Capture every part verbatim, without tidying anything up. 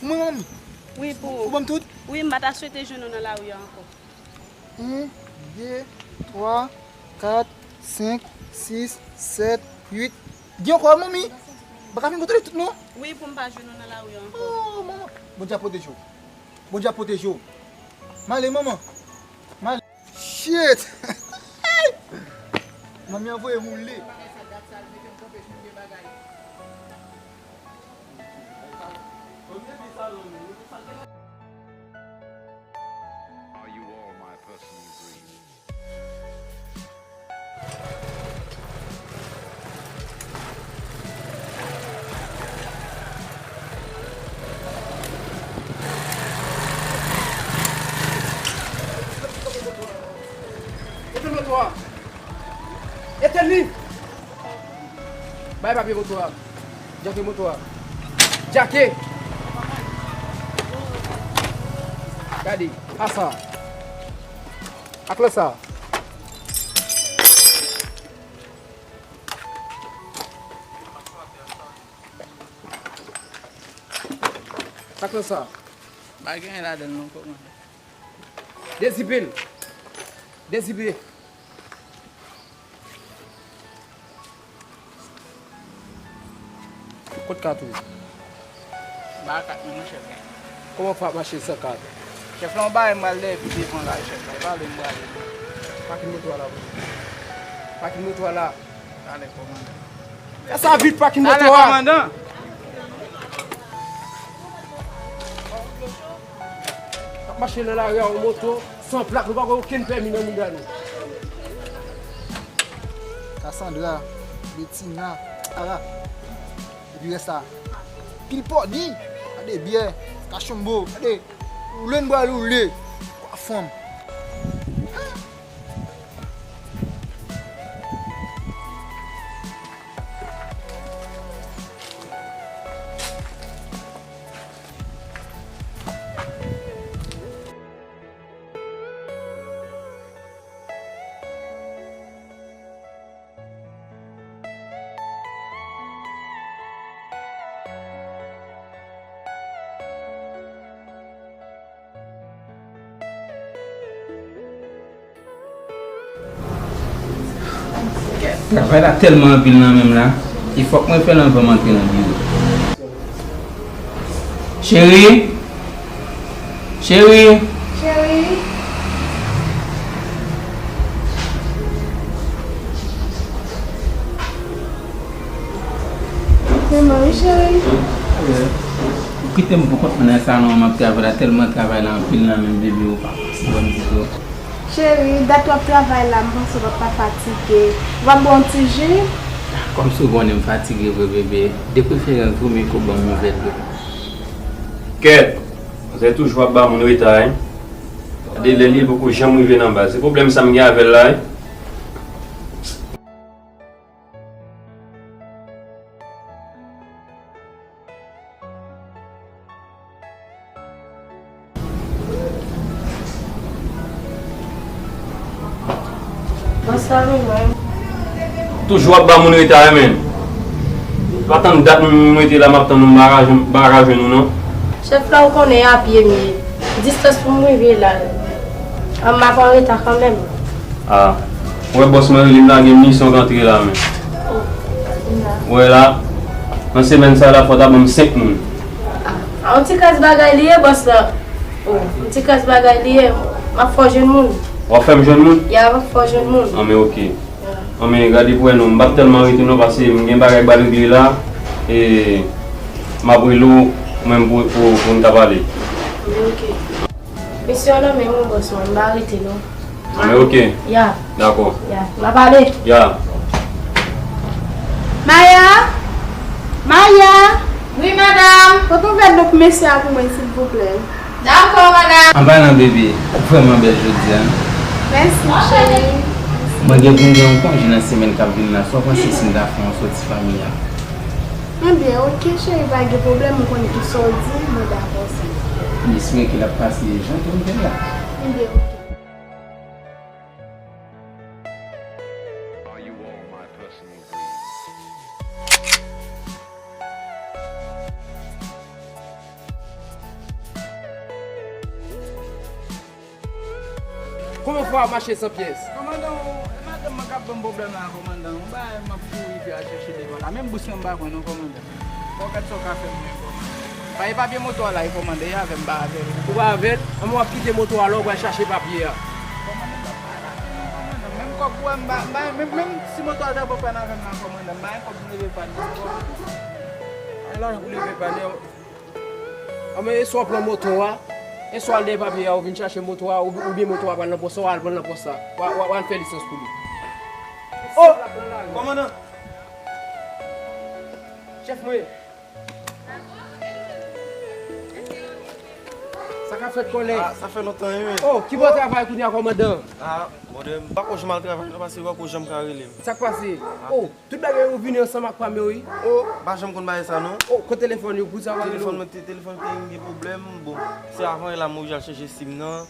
Mwen, manmi. Wi, pou ou. Ou ban m tout? Wi, m pa ta swete jwenn ou nan lari a ankò. Yon, de, twa, kat, senk, sis, sèt, uit. Gen ankò, manmi? M pa ka fin konte tout, non? Wi, pou m pa jwenn ou nan lari a ankò. Oh, manman. Bondye ap pwoteje w. Bondye ap pwoteje w. M ale, manman. M ale. Shit! Manmi an voye m woule. Are you all my personal dreams? Etenn moto a! Etenn li! Bay papye moto a! Djake moto a! Djake! Gade, a sa. Ak lòt sa. Sa k nan sa? Pa gen anyen ladan l non, kòmandan. Dezipe l. Dezipe. Kot kat ou? Ba kat mwen, monchè. Kòman w fè ap mache san kat? Chèf la, yon bagay m pral dèyè pi devan la, chèf la. E pale m prale. Pakin moto a la pou mwen. Pakin moto a la. Talè, kòmandan. Fè sa vit, pakin moto a. Talè, kòmandan. N ap mache nan lari a, yon moto san plak, nou pa gen okenn pèmi nan mouda nou. Cassandra, Betina, Sara. Epi rès la. Pil pòdi. Gade byè. Kachonbo. Gade. Woule n pral woule. Kwa fanm. Travay la tèlman anpil nan men m la, e fòk mwen fè l anvan m antre nan biwo. Cheri! Cheri! Cheri! Se mwen wi, cheri. Ou kite m poukont mwen nan salon an, m ap travay la, tèlman travay la anpil nan men m, bebe, ou pa pase ban m ditou. Cheri, dat w ap travay la, m panse w p ap pa fatige. W ap bwè yon ti ji? Kòmsi w konnen m fatige vre, bebe. De preferans, vomye ke w ban m yon vè dlo. Kèt! Manzè toujou ap ba moun reta, wi. Gade lè li poko janm rive nan baz. Se pwoblèm sa m gen avè l la, wi. Bòs la vin mwen. Toujou ap ba moun reta, wi, menm. Pa tann dat m rete la, m ap tann ou, m pa ka jwenn, m pa ka jwenn ou, non. Chèf la, ou konnen apye m ye. Distans pou m rive la, m ap an reta kanmenm. A, ou wè bòs mwen rele m la, gen misyon k antre la, men. Ou wè la, nan semèn sa la, fò w ta ban m senk moun. A, yon ti kras bagay li ye, bòs la. O, yon ti kras bagay li ye. M ap fè w jwenn moun. W ap fè m jwenn moun? Ya, m ap fè w jwenn moun. An, men oke. An, men gade pou wè non, m p ap tèlman rete non, paske m gen bagay m pral regle la. E m ap rele w, ou menm pou, pou, pou n ka pale. Oke. Misyon nan men w, bòs mwen, m pa rete non. An, men oke. Ya. Dakò. Ya. M ap ale. Ya. Maya! Maya! Wi, madanm. Pote yon vè dlo pou mesye a pou mwen, silvouplè. Dakò, madanm. Anba nan bebe, ou vrèman bèl jodi a. Mèsi, cheri. Mwen gen pou m gen yon konje nan semèn k ap vini la. Sa w panse si m ta fè yon soti fanmi a? Ebyen, oke, cheri, pa gen pwoblèm. Ou konnen tout sa w di, mwen dakò sa. M espere ke l ap pase jan ke m te la. Ebyen, oke. Are you all my personal dreams? Konbyen fwa w ap mache san pyès? Kòmandan, madanm mwen k ap ban m pwoblèm la, kòmandan. Yon bagay m ap kouri epi al chèche devan la. Menm bous mwen m pa pran non, kòmandan. Fò w gad sa w ka fè m menm, kòmandan. Bay papye moto a la, kòmandan, e avè m, m pa avè l. Ou pa avè l? Anben w ap kite moto a la, ou pral chache papye a. Kòmandan, m pa pale avè l non, kòmandan. Menm kòb pou wè m pa, m pa, menm, menm si moto a ta pran pann avè m la, kòmandan, m pa gen kòb pou leve pann non, kòmandan. Ay, lajan pou leve pann, yo. Anben, e swa w pran moto a, e swa w al dèyè papye a, ou vin chache moto a, ou, oubyen moto a pral nan pòs la, w al pran l nan pòs la. W a, w a, w al fè lisans pou li. Oh! Kòmandan! Chèf mwen! Sa k ap fèt, kòlèg? Ah, sa fè lontan, wi, men. Oh, ki bò w travay kounye a, kòmandan? Ah, bòdè, m pa ko janm al travay, non, paske w pa ko janm ka rele m. Sa k pase? Ah. Oh, tout bagay yo vini ansanm ak pa m yo, wi. Oh, m pa janm konn bagay sa, non. Oh, kote telefòn yo, pou sa w pa rele w? Telefòn mwen te, telefòn te gen pwoblèm, bon, se avan yè la m oblije al chèche sim nan.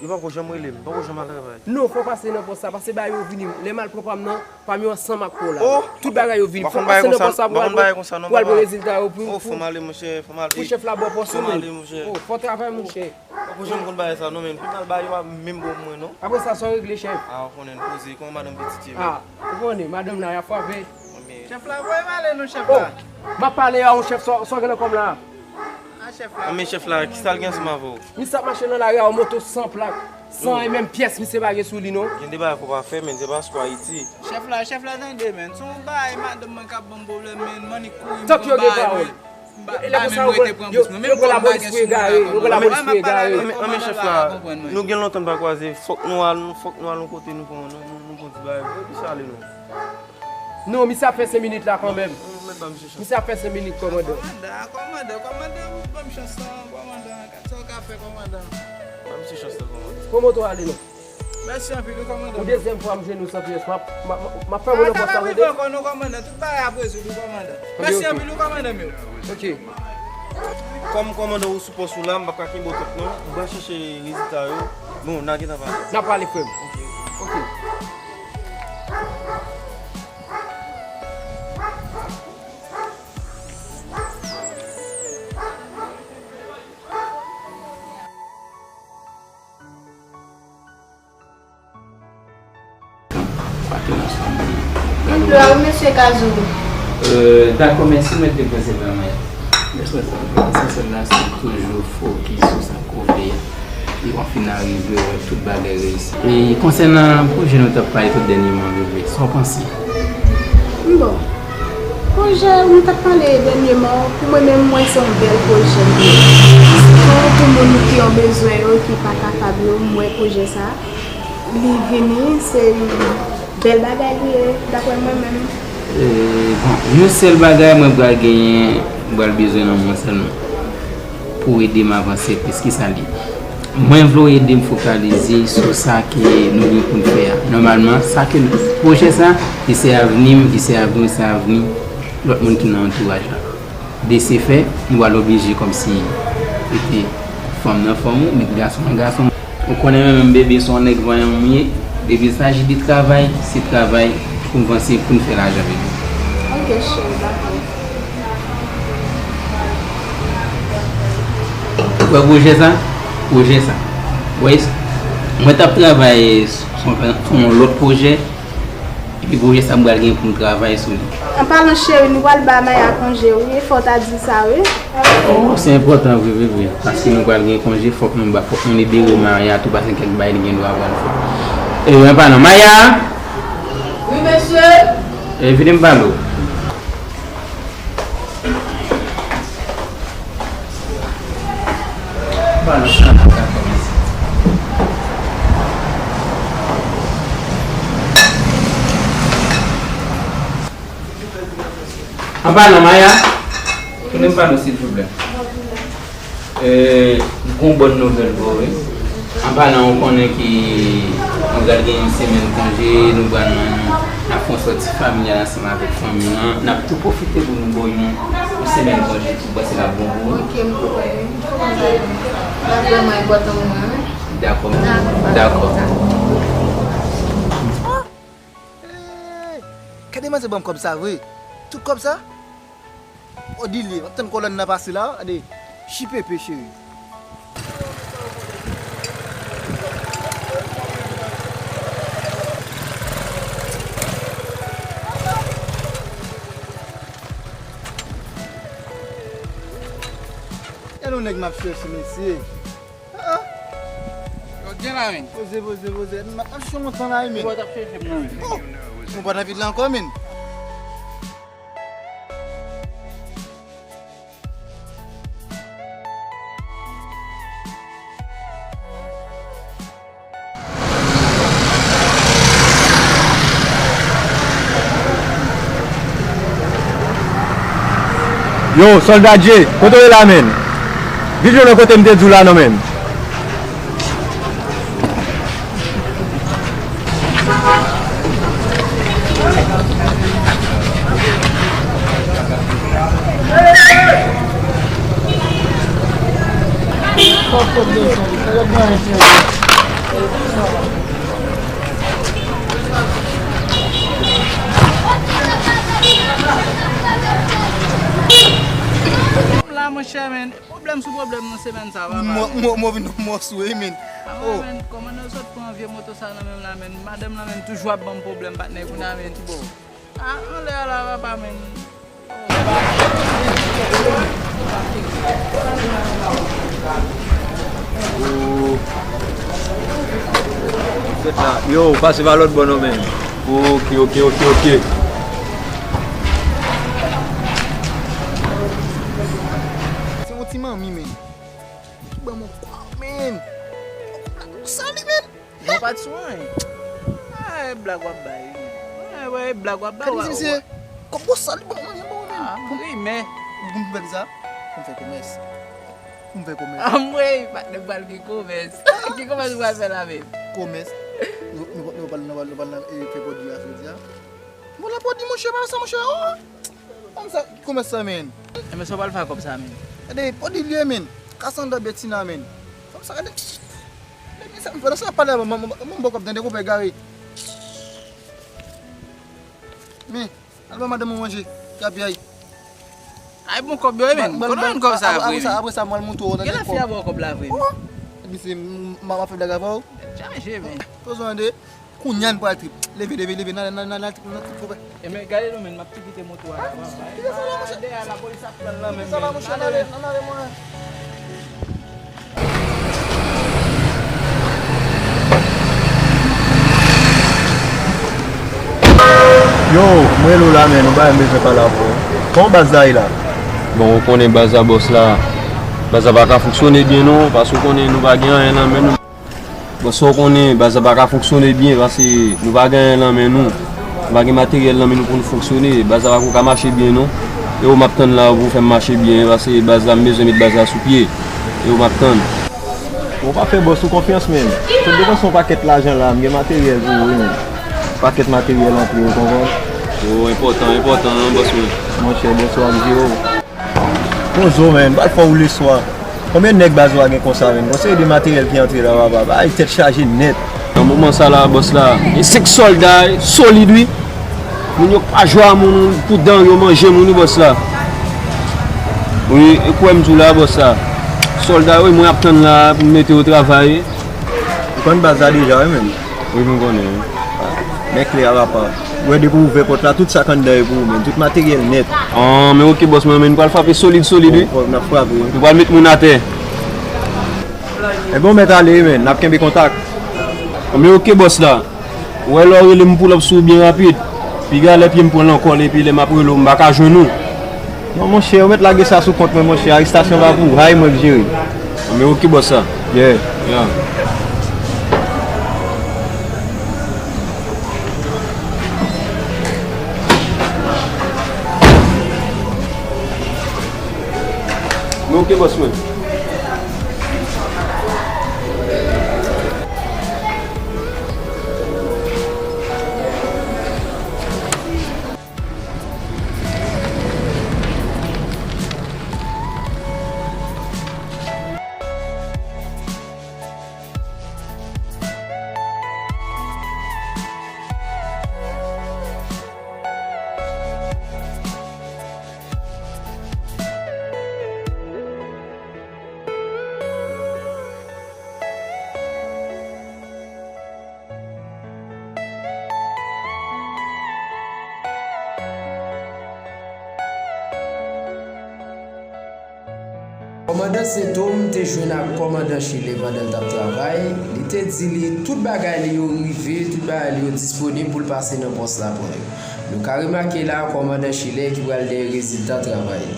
Yo pa ko janm rele m, m pa ko janm al travay. Non, fò w pase nan pòs la, paske bagay yo vini. Lè m al pran pa m nan, pa m yo ansanm ak pa w la. Oh! Tout bagay yo vini. Fò w pase nan pòs la pou w al pran, pou w al pran rezilta yo pou, oh, fò m ale, monchè, fò m ale. Pou chèf la ba w pòs ou menm. Fò m ale, monchè. Oh, fò w travay, monchè. Ou pa janm konn bagay sa non, men. Pi mal bagay yo pa menm bon pou mwen non. Apre sa, sa w regle, chèf? Ah, ou konnen, poze. Kòman madanm pitit ye menm? Ah, ou konnen, madanm nan y ap frape. Chèf la, voye m ale non, chèf la. Oh, m ap pale a ou, chèf, sa, sa w gen nan kò m la? Ah, chèf la. Men chèf la, kisa l gen ansanm avè w? Misye ap mache nan lari a yon moto san plak, san e menm pyès misye pa gen sou li non. Gen de bagay fò pa fè, men se paske w Ayiti. Chèf la, chèf la tande, men. Se yon bagay madanm mwen k ap ban m pwoblèm, men. M annik kouri, m pran bagay mwen. E lè konsa, yo pran, yo, yo pran labòlis pou egare, yo pran labòlis pou egare. Anben, anben, chèf la, nou gen lontan n pa kwaze, fòk nou al, fòk nou al yon kote, nou pran, nou, nou, nou pran ti bagay, epi sa ale non. Non, misye ap fè senk minit la kanmenm. Misye ap fè senk minit, kòmandan. Kòmandan, kòmandan, kòmandan, ban m chans lan, kòmandan. Gad sa w ka fè, kòmandan. Ban misye chans lan, kòmandan. Pran moto ale non. Mèsi anpil wi, kòmandan. Pou dezyèm fwa m jwenn ou san pyès, m ap, m ap, m ap fè w nan pòs la, tande? Ankò non, kòmandan, tout bagay ap rezoud wi, kòmandan. Mèsi anpil wi, kòmandan m yo. Ok. Kòm kòmandan ou sou pòs ou la, m p ap ka kenbe w twòp non. M pral chèche rezilta yo. Bon, n a gentan pale. N a pale, frè m. Ok. Ok. Glwa wi, mesye Kazou. Euh, dakò, mèsi, mwen te pran sèl la, mwen. Mèsi, mèsi. Esansyèl la, se toujou fokis sou sa k kouvri a. E w ap fin arive wè tout bagay reyisi. E konsènan pwojè nou t ap pale tout dènyèman, Bebe, sa w panse? Bon, pwojè nou t ap pale dènyèman, pou mwen menm, m wè se yon bèl pwojè. Sitou pou moun ki an bezwen yo, ki pa kapab yo, m wè pwojè sa, li vini, se yon bèl bagay li ye, daprè mwen menm. E, bon, yon sèl bagay mwen pral genyen, m pral bezwen nan men w sèlman. Pou ede m avanse plis. Kisa l ye? Mwen vle w ede m fokalize sou sa ke nou gen pou n fè a. Nòmalman, sa ke n, pwojè sa, ki se avni m, ki se avni w, se avni lòt moun ki nan antouraj la. De se fè, nou pral oblije kòmsi mete fanm nan fanm ou, mete gason nan gason. Ou konnen mwen menm, Bebe, se yon nèg vanyan m ye. Depi l saji de travay, se travay pou n vanse, pou n fè lajan, Bebe. Ok, cheri, dakò. Ou wè pwojè sa? Pwojè sa. Ou wè, mwen t ap travay sou, sou yon lòt pwojè. Epi pwojè sa m pral gen pou m travay sou li. An palan cheri, nou pral ba Maya konje wi, e fò w ta di sa wi. Oh, se enpòtan vre, vre, vre. Paske nou pral gen konje, fòk nou ba, fòk nou libere Maya tou, paske kèk bagay li gen dwa pral fè. E, an palan, Maya! Wi, mesye! E, vini m pale w. An palan, Maya, tounen m pale w, silvouplè. Euh, m gon bòn nouvèl pou ou, wi. An palan, ou konnen ki nou pral gen yon semèn konje, nou pral nan, n ap fè yon sòti familyal ansanm avèk fanmi an. N ap tou pwofite pou nou ba w yon, yon semèn konje tou, panse l ap bon pou ou. Ok, m konprann, wi. M konprann sa, wi. L ap vrèman enpòtan pou mwen, wi. Dakò. Dakò. Dakò. Hey! Gade manzè ban m kòb sa vre. Tout kòb sa? Odilye, w ap tann kòlòn nan pase la, gade. Chipepe, cheri. Nèg m ap chèche, mesye. Ah, ah. Yo gen la, men. Poze, poze, poze. M ap, m ap chèche yon tan la, men. Ou pa t ap chèche m nan, men. Oh, ou pa nan vil la ankò, men. Yo, sòlda Dje, kote w ye la, menn? Vin jwenn mwen kote m te di w la, non, menn. La, monchè, men. Pwoblèm sou pwoblèm nan semèn sa, papa. Mo, mo, mo vin mò sou, wi, men. Ah, oh, men, kòman nou sot pran vye moto sa nan men m la, men? Madanm lan, men, toujou ap ban m pwoblèm, patnè, kounye a, men. Ki bò? Ah, anlè a la, papa, men. Oh. Yo, pase pa lòt bò non, men. Ok, ok, ok, ok. Se yon ti manmi, men. Ki ban m yon kòb, men. Sa li, men. Yon pa t sou anyen. Ah, e blag w ap bay, wi. Ah, e blag w ap bay. Gade misye. Kòb bosal li ban mwen, ban mwen. Ah, wi, men. Pou m fè sa, pou m fè komès. Pou m fè komès. Anmwey, patnè m pral gen komès. Ki komès ou pral fè la menm? Komès. Nou, nou, nou pral, nou pral, nou pral, eh, fè pwodui a jodi a. Bon, la pwodui, monchè, pa sa, monchè, oh. Kòmsa, ki komès sa, men? Enben, sa w pral fè ak kòb sa, men? Gade, pwodui li ye, men. Kasandra Betina, men. Kòmsa, gade. Gade sa, m fè la, sa pale, m, m, m, m, bon kòb, tande, konpè gare. Men, al ba madanm ou manje, grapyay. Ay, bon kòb yo, men. Kote w jwenn kòb sa, vre, men? Apre sa, apre sa, m al montre w, tande, kòb. Gen lè fi a ba w kòb la, vre, men. Oh! Epi se, m, m, m ap fè blag avè w. Tèt chaje, men. Poze w, tande. Kounye a n pral trip. Leve, leve, leve, n ale, n ale, n ale, n ale trip, n ale trip, konpè. E men, gade non, men, m ap tou kite moto a la, papa. Kite sa la, monchè. Dèyè a, lapolis ap pran l nan men m, men. Kite sa la, monchè, n ale, n ale, mwen. Yo, m rele w la, men, yon bagay m bezwen pale avè w. Kòman baz la ye la? Bon, ou konnen baz la, bòs la. Baz la pa ka fonksyone byen, non, paske ou konnen nou pa gen anyen nan men nou. Bon, sa w konnen, baz la pa ka fonksyone byen, paske nou pa gen anyen nan men nou. Nou pa gen materyèl nan men nou pou nou fonksyone. Baz la pa ko ka mache byen, non. E w m ap tann la pou w fè m mache byen, paske baz la, m bezwen met baz la sou pye. E w m ap tann. Bon, pa fè bòs ou konfyans, men. Sot depanse yon pakèt lajan la, m gen materyèl pou ou, wi, men. Pakèt materyèl antre, ou konprann? O, enpòtan, enpòtan, bòs mwen. Monchè, bòs ou ap jere w. Poze w, men, m pral fè w woule swa. Konbyen nèg baz ou a gen konsa, men? Gon seri de materyèl ki antre la, papa. Bagay tèt chaje nèt. Nan moman sa la, bòs la, gen senk sòlda solid, wi. Moun yo pa jwe a moun pou dan yo manje moun, wi, bòs la. Wi, e kwè m di w la, bòs la. Sòlda yo, wi, mwen ap tann la pou m mete yo travay. Ou konn baz la deja, wi, men. Wi, m konnen, wi. Men klè a, papa. Ou wè, depi w ouvè pòt la, tout sa k anndan yo pou ou menm. Tout materyèl nèt. An, men oke, bòs mwen, men nou pral frape solid, solid, wi. Bon, n ap frape, wi. Nou pral met moun atè. Enben, w mèt ale, wi, men. N ap kenbe kontak. An, men oke, bòs la. Ou wè, lè w rele m, pull up sou ou byen rapid. Piga lè pye m pran lankòl, epi lè m ap rele w, m pa ka jwenn ou. Non, monchè, ou mèt lage sa sou kont mwen, monchè. Arestasyon pa pou ou, hay mwen k jere. Men oke, bòs la. Yeah. Yeah. Men oke, bòs mwen. Pandan Sentòm te jwenn ak kòmandan Chilè pandan l t ap travay, li te di li tout bagay li yo rive, tout bagay li yo disponib pou l pase nan pòs la pran yo. Nou ka remake la, kòmandan Chilè ki pral dèyè rezilta travay li.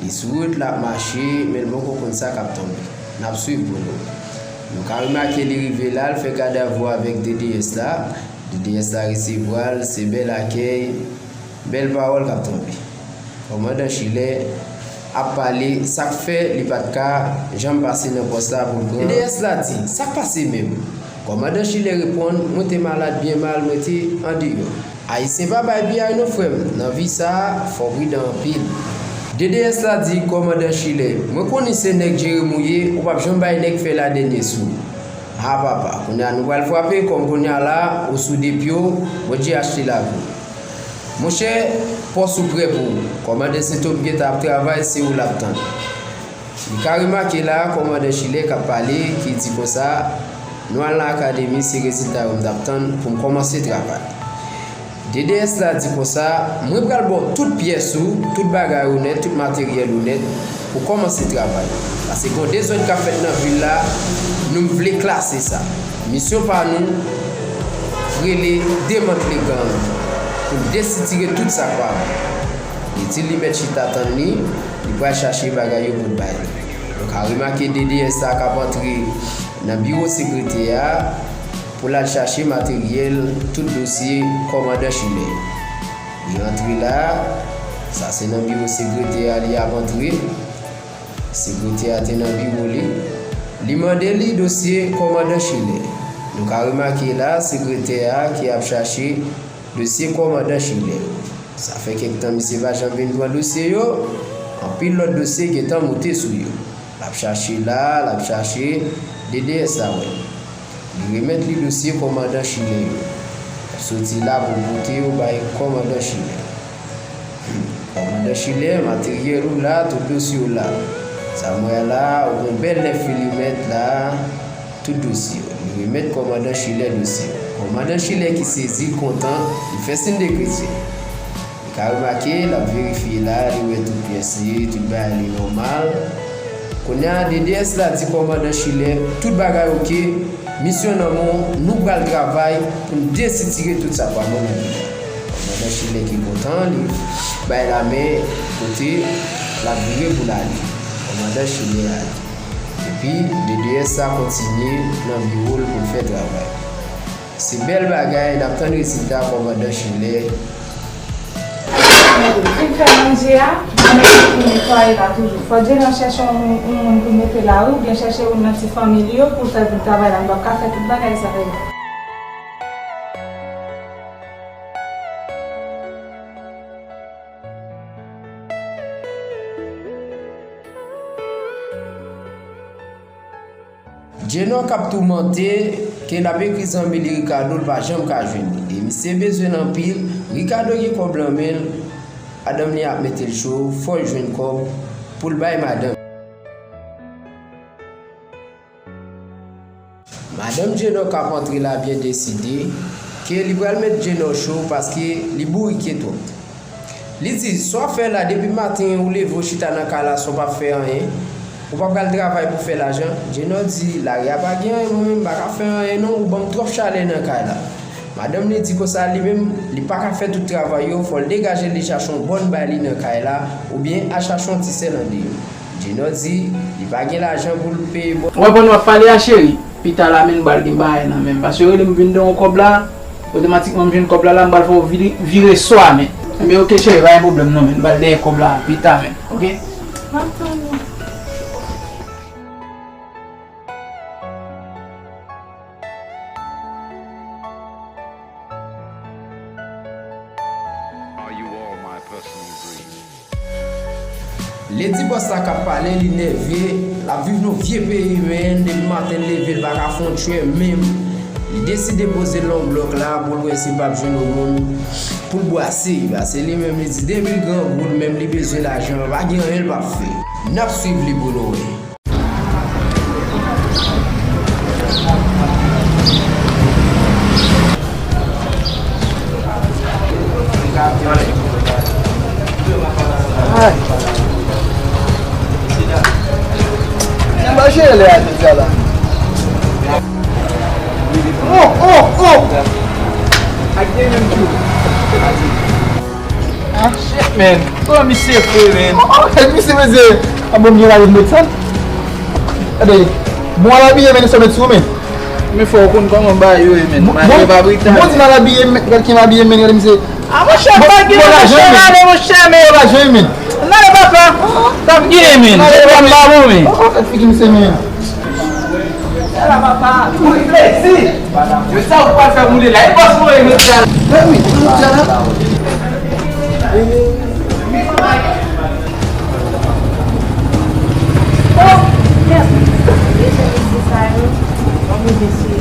Li sou wout, l ap mache, men l poko konn sa k ap tonbe. N ap swiv pou nou. Nou ka remake li rive la, l fè gadavou avèk D D S la. D D S la resevwa l, se bèl akèy, bèl pawòl k ap tonbe. Kòmandan Chilè ap pale, sa k fè li pa t ka janm pase nan pòs la pou l pran. D D S la di, sa k pase menm? Kòmandan Chilè reponn, mwen te malad byen mal, mwen te andeyò. Ayisyen pa bay piyay non frè m, nan vi sa a, fò w pridan anpil. D D S la di kòmandan Chilè, mwen konnen se nèg Jeremi w ye, ou p ap janm bay nèg fè ladènyè sou ou. Ha papa, kounye a nou pral frape, kòm kounye a la, ou sou de pye w, Bondye achte lavi w. Monchè, pòs ou prè pou ou. Kòmandan Sentòm gentan ap travay, se ou l ap tann. Li ka remake la, kòmandan Chilè k ap pale, ki di konsa, nou al nan akademi, se rezilta yo m t ap tann pou m kòmanse travay. D D S la di konsa, mwen pral ba w tout pyès ou, tout bagay ou nèt, tout materyèl ou nèt, pou kòmanse travay. Paske gon dezòd k ap fèt nan vil la, nou vle klase sa. Misyon pa nou, rele demantle gang, pou n desitire tout sa k pa bon. Li di li mèt chita tann li, li pral chache bagay yo pou l bay li. Nou ka remake D D S la k ap antre nan biwo sekretè a pou l al chache materyèl tout dosye kòmandan Chilè. Li antre la, sa se nan biwo sekretè a li ap antre. Sekretè a te nan biwo li. Li mande li dosye kòmandan Chilè. Nou ka remake la, sekretè a ki ap chache dosye kòmandan Chilè yo. Sa fè kèk tan misye pa janm vin pran dosye yo. Anpil lòt dosye gentan moute sou yo. L ap chache la, l ap chache, D D S la wè l. Li remèt li dosye kòmandan Chilè yo. L ap soti la pou l pote yo bay kòmandan Chilè. Hmm. Kòmandan Chilè, materyèl ou la, tout dosye w la. Sa m wè la, ou gon bèl nèf milimèt la, tout dosye w. Li remèt kòmandan Chilè dosye w. Kòmandan Chilè ki sezi, l kontan, li fè siy de kredi. Li ka remake, l ap verifye la, li wè tout pyès li, tout bagay li nòmal. Kounye a, D D S la di kòmandan Chilè, tout bagay oke, misyon nan men w, nou pral travay pou n desitire tout sa k pa bon nan peyi a. Kòmandan Chilè ki kontan, li bay lamen kote l ap vire pou l ale. Kòmandan Chilè ale. Epi, D D S la kontinye nan biwo l pou l fè travay. Se bèl bagay, n ap tann rezilta kòmandan Chilè. Fin fè manje a, mwen menm pou netwaye la toujou. Fò Djeno chèche yon, yon moun pou mete la wi, oubyen chèche youn nan ti fanmi li yo pou l fè bout travay la, m p ap ka fè tout bagay sa yo. Djenò k ap toumante ke l ap ekri zanmi li Ricardo, l pa janm ka jwenn li. E misye bezwen l anpil, Ricardo gen kòb lan men l, madanm li ap mete l cho, fò l jwenn kòb pou l bay madanm. Madanm Djenò k ap antre la byen deside ke li pral met Djenò cho paske li bourike twòp. Li di, sa w ap fè la, depi maten ou leve ou chita nan kay la san w pa fè anyen, ou pa pral travay pou fè lajan? Djenò di, lari a pa gen anyen, mwen menm m pa ka fè anyen non, ou ban m twòp chalè nan kay la. Madanm li di konsa li menm, li pa ka fè tout travay yo, fò l degaje l, li chache yon bòn bay li nan kay la, oubyen al chache yon ti sèl andeyò. Djenò di, li pa gen lajan pou l peye bòn. Ou wè pandan w ap pale a, cheri? Pita la, men m pral gen bagay nan men m. Paske yo rele m vin donn ou kòb la, otomatikman m jwenn kòb la, la m pral fè w vire, vire swa men. Enben, oke, cheri, pa gen pwoblèm non, men m pral dèyè kòb la, pita men, oke? M ap tann ou. Are you all my personal dreams? Ledi bòs la k ap pale, li nève, l ap viv nan vye peyi, men depi maten l leve, l pa ka fè yon tchwè menm. Li deside poze l nan yon blòk la pou l wè si l p ap jwenn yon moun pou l bwase. Paske li menm, li di depi l grangou, li menm li bezwen lajan, pa gen anyen l p ap fè. N ap swiv li pou nou wè. Jodi a la. Oh, oh, oh! Ak gen menm tou. Ah, shit, man. Kòman misye fre, man? Oh, oh, misye, mesye. A bon, m gen lavi m met sa. Gade, bon, al abiye, men, sa met sou, men. Men fò w konn kòman bagay yo ye, men. Bon, bagay yo pa brital. Bon, di m al abiye, men, gade ki m abiye, men, gade misye. Ah, monchè, bon, pa gen, bon, monchè, men, ale, monchè, men. Bon, lajan, men. N ale, papa. T ap gen, men. N ale, papa, men. Bon, bon, figi misye, men. Ala papa, pou plezi. Yo sa ou pral fè moule la. E bòs mwen, e mèt la. Ben wi, mèt la. Oh, mèt. Mesye, mesye sa yo. Ban mwen mesye.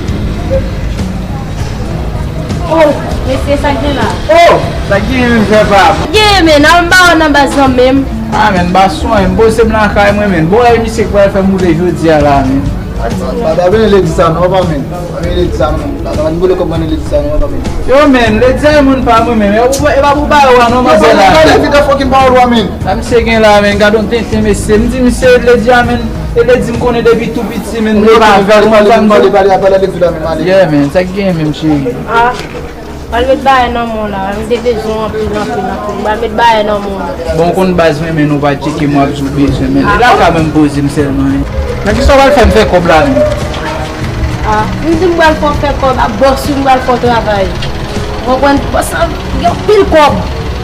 Oh, mesye, sa k gen la? Oh, sa k gen menm, frè pa m? Gen, men, al m ba w nan baz lan menm. Ah, men, m pa sou anyen, m poze m lakay mwen, men. Bon, e misye k pral fè moule jodi a la, men. Pa, pa, pa vin ledi sa non, papa, men. Pa vin ledi sa non. Pa, pa vin vole kòb mwen ledi sa non, papa, men. Yo, men, ledi a e moun pa mwen, men. E pa pou, e pa pou ba yo a non, manzè la. Yo, papa, gade fita fucking pa w la, men. Sa misye gen la, men, gade yon tenten, mesye. M di misye ledi a, men. E ledi m konnen depi tou piti, men. M leve avè l, mwen, pale, pale, pale, pale, ledi la, men, ale. Yeah, men, sa k gen menm, cheri? Ah. Pral met bagay nan men w la, m te bezwen w anpil, anpil, anpil. M pral met bagay nan men w. Bon, w konn baz mwen, men nou pa tcheke m, w ap di w bezwen, men. Ah, e lakay mwen m poze m sèlman, wi. Men kisa w pral fè m fè kòb la, menm? Ah, m di m pral fè w fè kòb, a bòs wi m pral fè w travay. Ou konprann? Bòs la gen anpil kòb.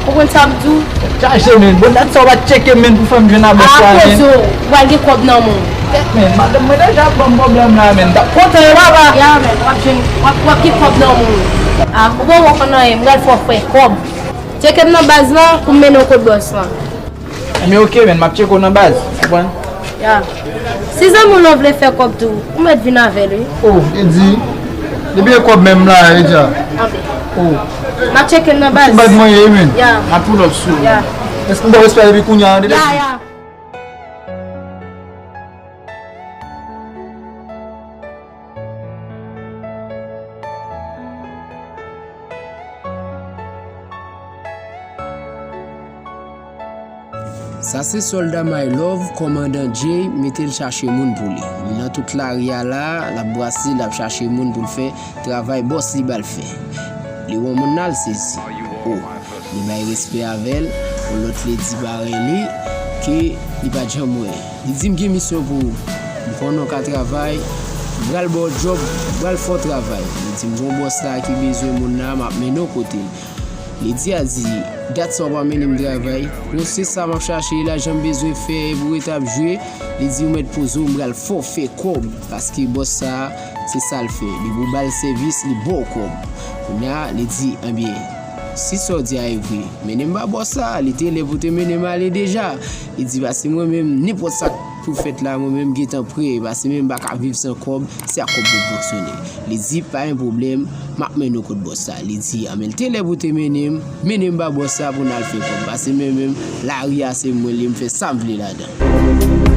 Ou konprann sa m di w? Chaje, men. Bon, dat sa w pa t tcheke m, men, pou fè m jwenn a bòs la, men. Akoz ou pral gen kòb nan men w. Kèt, men. Madanm mwen deja ap ban m pwoblèm la, men. M t ap kontan, wi, papa. Ya, men. W ap jwenn, w ap, w ap gen kòb nan men w. A, ou pa wè w konn anyen. M pral fè w fè kòb. Tcheke m nan baz lan pou m mennen w kot bòs lan. Ebyen, oke, men. M ap tcheke w nan baz. Ou konprann? Ya. Si zanmi w lan vle fè kòb tou, ou mèt vin avè l, wi. Oh, e di, depi e kòb menm la, e di a. Anben. Oh. M ap tcheke l nan baz. Ti baz mwen ye, men. Ya. M ap pull up sou. Ya. Èske m ba w respè depi kounye a, an, depi? Ya, ya. Sa se sòlda My Love, kòmandan Jay mete l chache moun pou li. Li nan tout lari a la, l ap brase, l ap chache moun pou l fè travay bòs li ba l fè. Li wè yon moun nan, l sezi. Oh, li bay respè avè l, yon lòt ledi parèy li, ke li pa t janm wè. Li di, "M gen misyon pou ou. M konnen w ka travay, m pral ba w djòb, m pral fè w travay." Li di, "M gen yon bòs la ki bezwen moun la, m ap mennen w kote l." Ledi a di, "Dat sa w pa mennen m travay? Bon, se sa m ap chache, lajan m bezwen fè pou rete ap jwe." Li di, "Ou mèt poze w, m pral fè w fè kòb, paske bòs sa a, se sa l fè. Depi w ba l sèvis, li ba w kòb." Kounye a, li di, "Ebyen, si sa w di a e vre, mennen m ba bòs sa a, li te lè pou te mennen m ale deja." Li di, "Paske mwen menm, nenpòt sa k pou fèt la, mwen menm, m gentan prè, paske mwen menm, m pa ka viv san kòb, se ak kòb pou m fonksyone." Li di, "Pa gen pwoblèm, m ap mennen w kot bòs la." Li di, "Anben, l te lè pou te mennen m, mennen m ba bòs la pou n al fè kòb, paske mwen menm, lari a se mwen li, m fè sa m vle ladan."